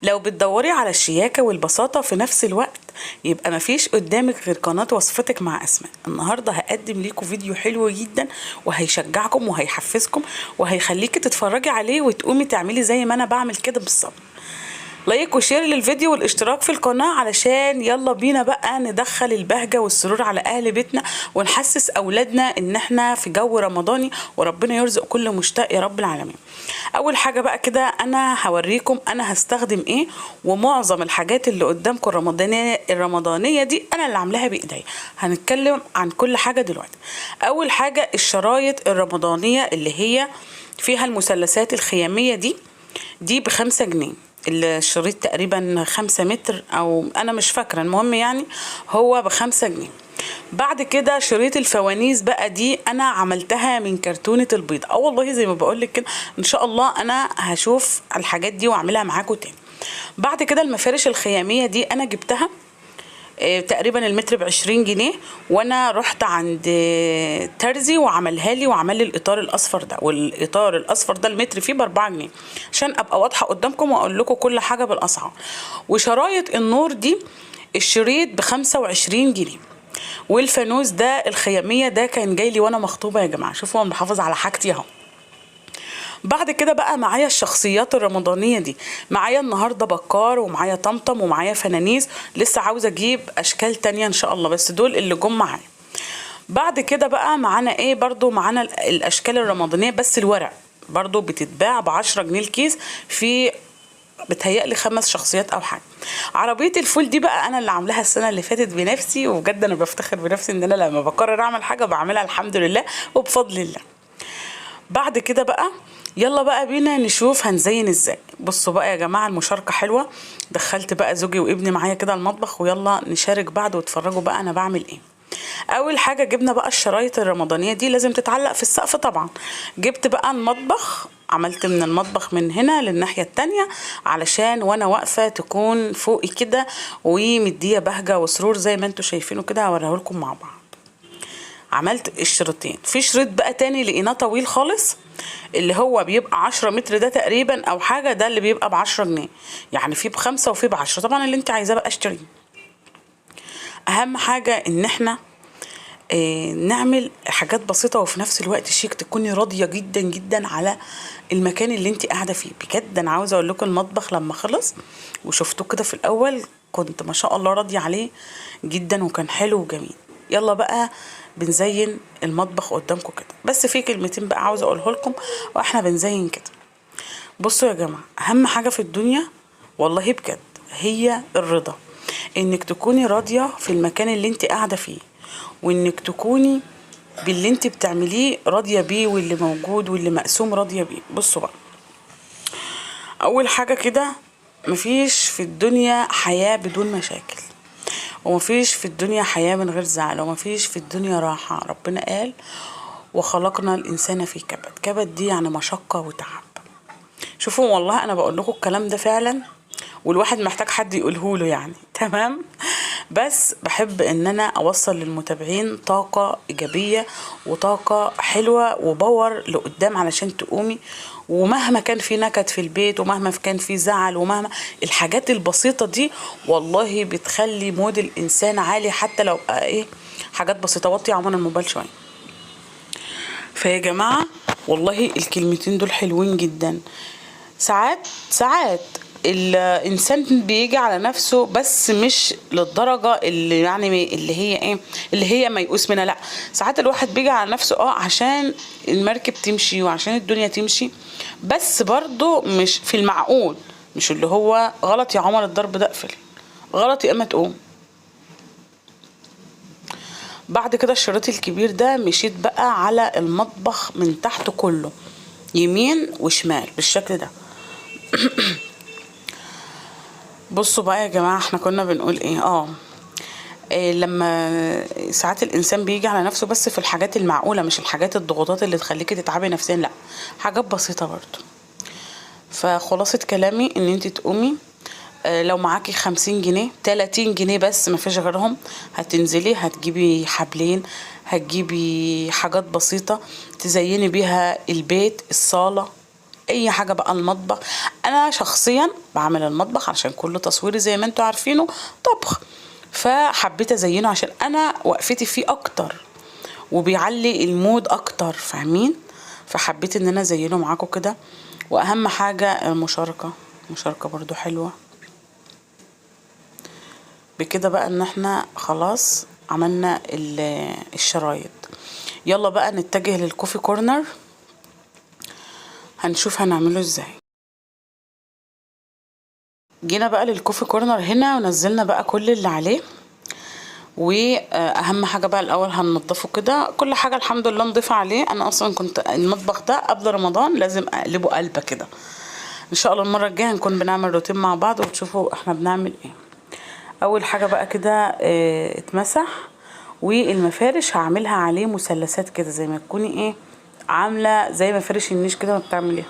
لو بتدوري على الشياكة والبساطة في نفس الوقت يبقى مفيش قدامك غير قناة وصفتك مع أسماء. النهاردة هقدم ليكم فيديو حلو جدا وهيشجعكم وهيحفزكم وهيخليكي تتفرجي عليه وتقومي تعملي زي ما انا بعمل كده بالظبط. like و share للفيديو والاشتراك في القناة علشان يلا بينا بقى ندخل البهجة والسرور على اهل بيتنا ونحسس اولادنا ان احنا في جو رمضاني، وربنا يرزق كل مشتاق يا رب العالمين. اول حاجة بقى كده انا هوريكم انا هستخدم ايه، ومعظم الحاجات اللي قدامكم الرمضانية دي انا اللي عاملاها بايديا. هنتكلم عن كل حاجة دلوقتي. اول حاجة الشرايط الرمضانية اللي هي فيها المثلثات الخيامية دي ب5 جنيه الشريط، تقريبا 5 متر او انا مش فاكرة، المهم يعني هو ب5 جنيه. بعد كده شريط الفوانيس بقى دي انا عملتها من كرتونة البيض. والله زي ما بقولك كده ان شاء الله انا هشوف الحاجات دي واعملها معاكم تاني. بعد كده المفارش الخيامية دي انا جبتها تقريبا المتر ب20 جنيه، وانا رحت عند ترزي وعملها لي وعمل لي الاطار الاصفر ده، والاطار الاصفر ده المتر فيه ب4 جنيه عشان ابقى واضحة قدامكم واقول لكم كل حاجة بالاسعار. وشرايط النور دي الشريط ب25 جنيه. والفانوس ده الخياميه ده كان جاي لي وانا مخطوبه يا جماعة، شوفوا انا بحافظ على حاجتي اهو. بعد كده بقى معايا الشخصيات الرمضانية دي، معايا النهاردة بكار ومعايا طمطم ومعايا فنانيس، لسه عاوزة اجيب اشكال تانية ان شاء الله بس دول اللي جم معايا. بعد كده بقى معانا ايه برضو، معانا الاشكال الرمضانية بس الورق برضو بتتباع ب10 جنيه الكيس، في بتهيألي 5 شخصيات او حاجة. عربية الفول دي بقى انا اللي عاملاها السنة اللي فاتت بنفسي، وبجد انا بفتخر بنفسي ان انا لما بقرر اعمل حاجة بعملها الحمد لله وبفضل الله. بعد كده بقى يلا بقى بينا نشوف هنزين ازاي. بصوا بقى يا جماعة المشاركة حلوة، دخلت بقى زوجي وابني معايا كده المطبخ ويلا نشارك بعض واتفرجوا بقى انا بعمل ايه. اول حاجة جبنا بقى الشرايط الرمضانية دي لازم تتعلق في السقف طبعا. جبت بقى المطبخ، عملت من المطبخ من هنا للناحية التانية علشان وانا واقفة تكون فوقي كده ومدية بهجة وسرور زي ما انتوا شايفينه كده، هوريهولكم مع بعض. عملت الشريطين. في شريط بقى تاني لقيناه طويل خالص اللي هو بيبقى 10 متر ده تقريبا او حاجة، ده اللي بيبقى ب10 جنيه، يعني في ب5 وفي ب10، طبعا اللي انت عايزاه بقى اشتريه. اهم حاجة ان احنا نعمل حاجات بسيطة وفي نفس الوقت شيك، تكوني راضية جدا جدا على المكان اللي انت قاعدة فيه. بجد انا عاوزة اقول لكم المطبخ لما خلص وشفتوه كده في الاول كنت ما شاء الله راضية عليه جدا وكان حلو وجميل. يلا بقى بنزين المطبخ قدامكم كده، بس في كلمتين بقى عاوزة اقوله لكم واحنا بنزين كده. بصوا يا جماعة، اهم حاجة في الدنيا والله بجد هي الرضا، انك تكوني راضية في المكان اللي انت قاعدة فيه، وانك تكوني باللي انت بتعمليه راضية بيه، واللي موجود واللي مقسوم راضية بيه. بصوا بقى، اول حاجة كده مفيش في الدنيا حياة بدون مشاكل، ومفيش في الدنيا حياة من غير زعل، ومفيش في الدنيا راحة. ربنا قال وخلقنا الإنسان في كبد، كبد دي يعني مشقة وتعب. شوفوا والله أنا بقول لكم الكلام ده فعلا، والواحد محتاج حد يقوله له يعني، تمام؟ بس بحب ان انا اوصل للمتابعين طاقة ايجابية وطاقة حلوة وباور لقدام علشان تقومي، ومهما كان في نكد في البيت ومهما كان في زعل ومهما الحاجات البسيطة دي والله بتخلي مود الانسان عالي، حتى لو ايه حاجات بسيطة. وطي عمر الموبايل شوية. فيا جماعة والله الكلمتين دول حلوين جدا. ساعات الانسان بيجي على نفسه، بس مش للدرجة اللي يعني اللي هي ايه اللي هي ما يقوس منها، لا ساعات الواحد بيجي على نفسه عشان المركب تمشي وعشان الدنيا تمشي، بس برضو مش في المعقول، مش اللي هو غلط يا عمر الضرب ده اقفل، غلط يا اما تقوم. بعد كده الشريط الكبير ده مشيت بقى على المطبخ من تحت كله يمين وشمال بالشكل ده. بصوا بقى يا جماعة احنا كنا بنقول ايه، إيه لما ساعات الانسان بيجي على نفسه بس في الحاجات المعقولة، مش الحاجات الضغوطات اللي تخليكي تتعبي نفسيا، لا حاجات بسيطة برضو. فخلاصة كلامي ان انت تقومي لو معاكي 50 جنيه 30 جنيه بس مفيش غيرهم، هتنزلي هتجيبي حبلين، هتجيبي حاجات بسيطة تزيني بيها البيت، الصالة، اي حاجة بقى. المطبخ انا شخصيا بعمل المطبخ عشان كل تصويري زي ما انتوا عارفينه طبخ، فحبيت ازينه عشان انا وقفتي فيه اكتر وبيعلي ال mood اكتر، فاهمين؟ فحبيت ان انا ازينه معاكم كده. واهم حاجة المشاركة، المشاركة برضو حلوة. بكده بقى ان احنا خلاص عملنا الشرايط. يلا بقى نتجه لل coffee corner، هنشوف هنعمله ازاي. جينا بقى لل coffee corner هنا ونزلنا بقى كل اللي عليه. واهم حاجة بقى الاول هننضفه كده، كل حاجة الحمد لله نضيفه عليه. انا اصلا كنت المطبخ ده قبل رمضان لازم اقلبه قلبه كده. ان شاء الله المرة الجاية هنكون بنعمل روتين مع بعض وتشوفوا احنا بنعمل ايه. اول حاجة بقى كده اتمسح. والمفارش هعملها عليه مثلثات كده زي ما تكوني ايه عامله زي مفارش النيش كده ما بتعمليها.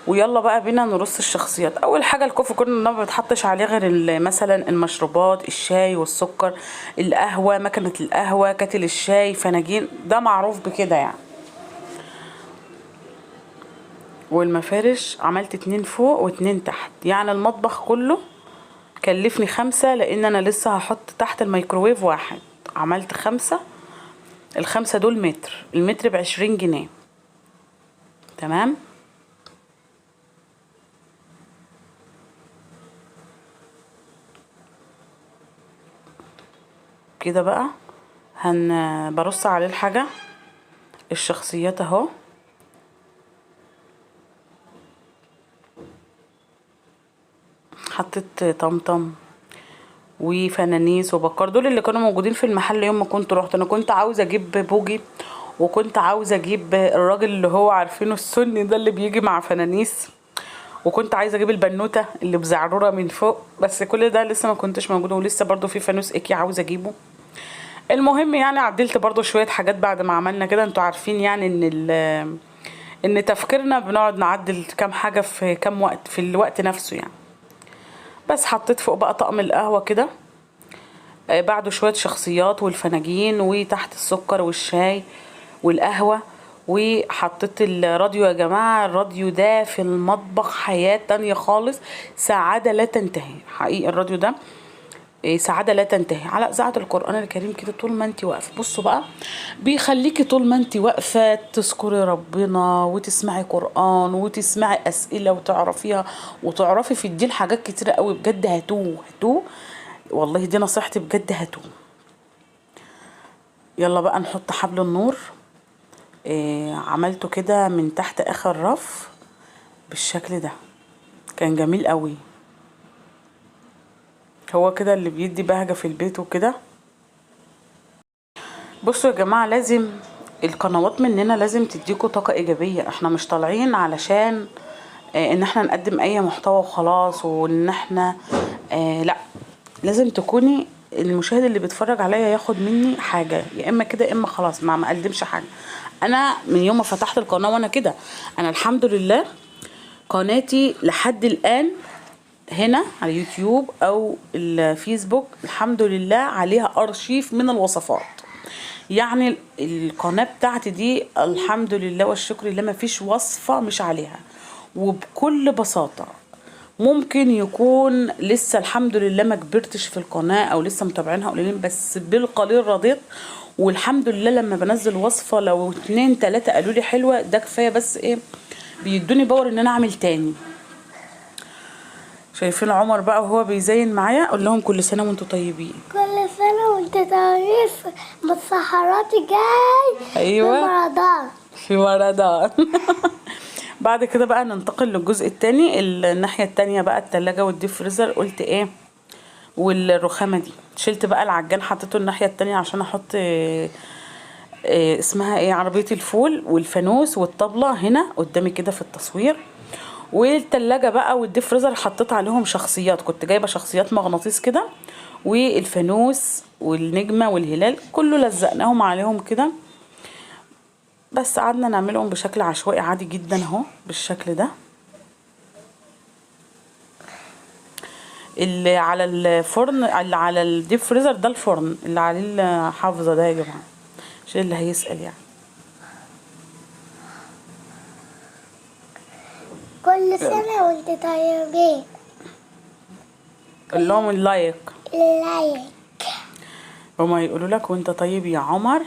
ويلا بقى بينا نرص الشخصيات. اول حاجة ال coffee corner ما بتحطش عليه غير مثلا المشروبات، الشاي والسكر، القهوة، مكنه القهوة، kettle الشاي، فناجين، ده معروف بكده يعني. والمفارش عملت 2 فوق و2 تحت، يعني المطبخ كله كلفني 5 لان انا لسه هحط تحت الميكروويف 1. عملت 5، ال5 دول متر، المتر ب20 جنيه. تمام. كده بقى برص عليه الحاجة، الشخصيات اهو. حطيت طمطم وفنانيس وبكار، دول اللي كانوا موجودين في المحل يوم ما كنت روحت. انا كنت عاوزه اجيب بوجي، وكنت عاوزه اجيب الراجل اللي هو عارفينه السني ده اللي بيجي مع فنانيس، وكنت عايزه اجيب البنوته اللي بزعروره من فوق، بس كل ده لسه ما كنتش موجودة. ولسه برضو في فانوس ايكي عاوزه اجيبه. المهم يعني عدلت برضو شوية حاجات بعد ما عملنا كده. انتوا عارفين يعني ان تفكيرنا بنقعد نعدل كام حاجة في كام وقت في الوقت نفسه يعني. بس حطيت فوق بقى طقم القهوة كده، بعده شوية شخصيات والفناجين، وتحت السكر والشاي والقهوة. وحطيت الراديو. يا جماعة الراديو ده في المطبخ حياة تانية خالص، سعادة لا تنتهي حقيقي. الراديو ده سعادة لا تنتهي، على إذاعة القرآن الكريم كده طول ما انتي واقفة. بصوا بقى بيخليكي طول ما انتي واقفة تذكري ربنا وتسمعي قرآن وتسمعي أسئلة وتعرفيها وتعرفي في الدين حاجات كتيرة قوي بجد. هاتوه هاتوه والله، دي نصيحتي بجد، هاتوه. يلا بقى نحط حبل النور. عملته كده من تحت آخر رف بالشكل ده، كان جميل قوي. هو كده اللي بيدي بهجة في البيت وكده. بصوا يا جماعة، لازم القنوات مننا لازم تديكوا طاقة إيجابية. احنا مش طالعين علشان ان احنا نقدم اي محتوى وخلاص، وان احنا لا، لازم تكوني المشاهد اللي بيتفرج عليا ياخد مني حاجة، يا اما كده يا اما خلاص ما اقدمش حاجة. انا من يوم ما فتحت القناة وانا كده، انا الحمد لله قناتي لحد الآن هنا على اليوتيوب او الفيسبوك الحمد لله عليها ارشيف من الوصفات. يعني القناة بتاعتي دي الحمد لله والشكر لله ما فيش وصفة مش عليها. وبكل بساطة ممكن يكون لسه الحمد لله ما كبرتش في القناة او لسه متابعينها قليلين، بس بالقليل رضيت. والحمد لله لما بنزل وصفة لو 2 3 قالوا لي حلوة ده كفاية، بس ايه بيدوني power ان انا اعمل تاني. شايفين عمر بقى وهو بيزين معايا؟ اقول لهم كل سنة وانتم طيبين. كل سنة وانت طيب، مسحرات جاي. ايوه في رمضان. في رمضان. بعد كده بقى ننتقل للجزء التاني، الناحية التانية بقى التلاجة وال deep freezer. قلت ايه والرخامه دي، شلت بقى العجان حطيته الناحية التانية عشان احط اسمها ايه عربية الفول والفانوس والطبله هنا قدامي كده في التصوير. والتلاجة بقى وال deep freezer حطيت عليهم شخصيات، كنت جايبة شخصيات مغناطيس كده، والفانوس والنجمة والهلال كله لزقناهم عليهم كده. بس قعدنا نعملهم بشكل عشوائي عادي جدا اهو بالشكل ده. اللي على الفرن، اللي على ال deep freezer ده الفرن اللي عليه الحافظة ده يا جماعة، عشان اللي هيسأل يعني. وانت طيبين. قول لهم ال like. like. هما يقولوا لك وانت طيب يا عمر،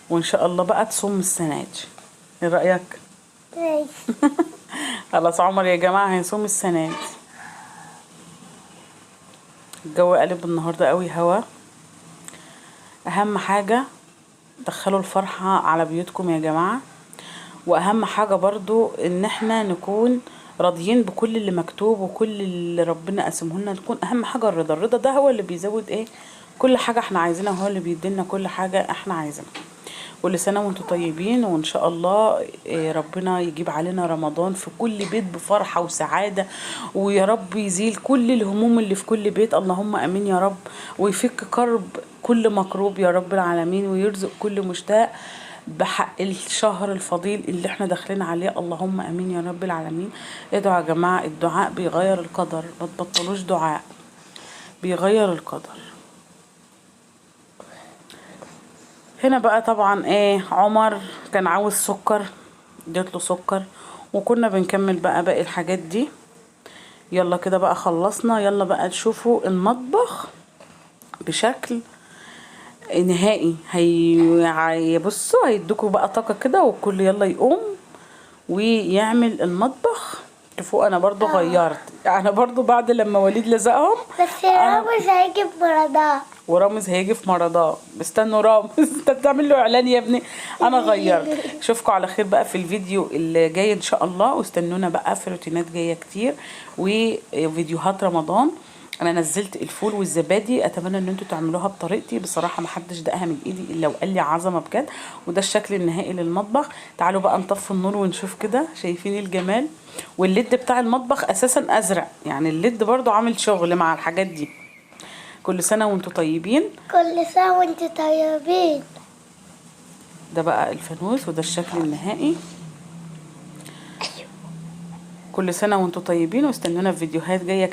وان شاء الله بقى تصوم السنة دي. ايه رايك؟ ماشي. خلاص عمر يا جماعة هيصوم السنة دي. الجو قلب النهارده قوي هوا. اهم حاجة دخلوا الفرحة على بيوتكم يا جماعة، واهم حاجة برضو ان احنا نكون راضيين بكل اللي مكتوب وكل اللي ربنا قسمه لنا. نكون اهم حاجة الرضا. الرضا ده هو اللي بيزود ايه كل حاجة احنا عايزينها، هو اللي بيدينا كل حاجة احنا عايزينها. كل سنة وانتم طيبين، وان شاء الله ربنا يجيب علينا رمضان في كل بيت بفرحة وسعادة، ويا رب يزيل كل الهموم اللي في كل بيت، اللهم امين يا رب، ويفك كرب كل مكروب يا رب العالمين، ويرزق كل مشتاق بحق الشهر الفضيل اللي احنا داخلين عليه، اللهم امين يا رب العالمين. ادعوا يا جماعة، الدعاء بيغير القدر، ما تبطلوش دعاء، بيغير القدر. هنا بقى طبعا ايه، عمر كان عاوز سكر، اديت له سكر، وكنا بنكمل بقى باقي الحاجات دي. يلا كده بقى خلصنا، يلا بقى تشوفوا المطبخ بشكل نهائي. هيبصوا هيدوكوا بقى طاقة كده، والكل يلا يقوم ويعمل المطبخ. شوفوا انا برضو غيرت، انا برضو بعد لما وليد لزقهم. بس رامز هيجي في رمضان، ورامز هيجي في مرضاه. استنوا رامز انت بتعمل له اعلان يا ابني. انا غيرت. اشوفكم على خير بقى في الفيديو اللي جاي ان شاء الله، واستنونا بقى في روتينات جاية كتير وفيديوهات رمضان. انا نزلت الفول والزبادي، اتمنى ان انتوا تعملوها بطريقتي، بصراحة ما حدش دقها من ايدي الا وقال لي عظمه بجد. وده الشكل النهائي للمطبخ. تعالوا بقى نطفي النور ونشوف كده، شايفين الجمال؟ وال LED بتاع المطبخ اساسا ازرق، يعني ال LED برضو عامل شغل مع الحاجات دي. كل سنة وانتوا طيبين. كل سنة وانتوا طيبين. ده بقى الفانوس، وده الشكل النهائي. كل سنة وانتوا طيبين، واستنونا في فيديوهات جاية.